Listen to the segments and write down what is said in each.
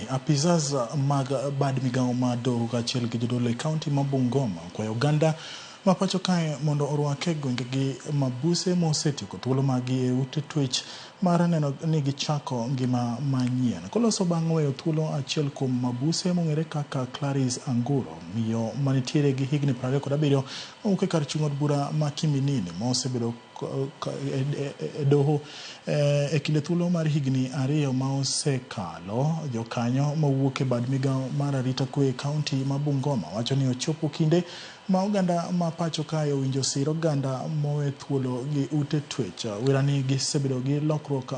Apisas mag bad migawo mar doho kaachiel gi jodolo e kaunti ma Bungoma okwayo oganda ma pacho kae mondo orwak e gwengegi mabuse mosetieko thuolo maggi e ute twech mar neno ni gichako ngima manyien. Koloso bang' weyo thuolo achiel kuom mabuse mong'ere kaka Clarice Anguro, miyo manitiere gi higni 27 mowuok e kar chung' od bura ma Kiminini mosebedo e doho e kinde thuolo mar higni 2 ma osekalo. Jokanyo mowuok e bad migawo mar arita kwe e kaunti ma Bungoma wacho ni ochopo kinde ma oganda ma pacho kae owinjo sir oganda mowe thuolo gi ute twech. Wirani gisebedo gi lokruok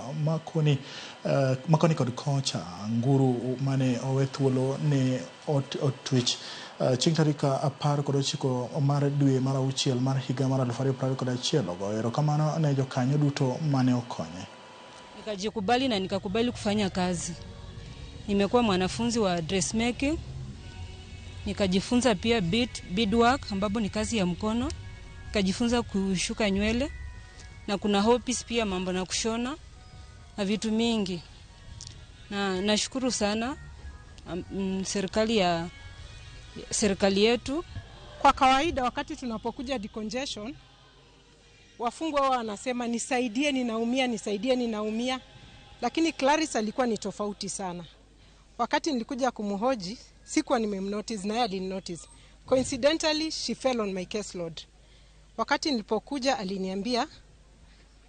makoni kod kocha. Nguru mane owe thuolo ne otwech chieng' tarik 19 mar dwe mar auchiel mar higa mar 2021 ogoyo erokamano ne jokanyo duto mane okonye. Nikajikubali na nikakubali kufanya kazi. Nimekuwa mwanafunzi wa dressmaking, nikajifunza pia beadwork ambapo ni kazi ya mkono, nikajifunza kushuka nywele na kuna hobbies pia mambo na kushona na vitu mingi. Na nashukuru sana serikali yetu. Kwa kawaida wakati tunapokuja decongestion, wafungwa wao wanasema nisaidie, ninaumia, nisaidie, ninaumia. Lakini Clarice alikuwa ni tofauti sana. Wakati nilikuja kumhoji, sikuwa nimemnotice na yeye alininotice. Coincidentally, she fell on my caseload. Wakati nilipokuja aliniambia,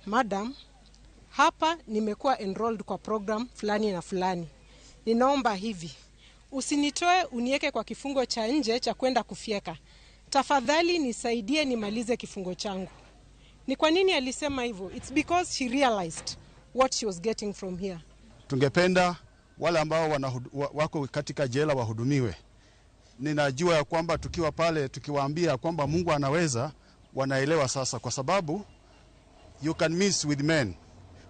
"Madam, hapa nimekuwa enrolled kwa program fulani na fulani. Ninaomba hivi, usinitoe unieke kwa kifungo cha nje cha kwenda kufyeka. Tafadhali nisaidie nimalize kifungo changu." Ni kwa nini alisema hivyo? It's because she realized what she was getting from here. Tungependa wale ambao wako katika jela wahudumiwe. Ninajua ya kwamba tukiwa pale tukiwaambia kwamba Mungu anaweza, wanaelewa sasa, kwa sababu you can miss with men.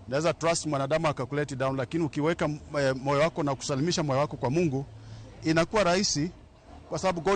Unaweza trust mwanadamu akakulet down, lakini ukiweka moyo wako na kusalimisha moyo wako kwa Mungu inakuwa rahisi, kwa sababu God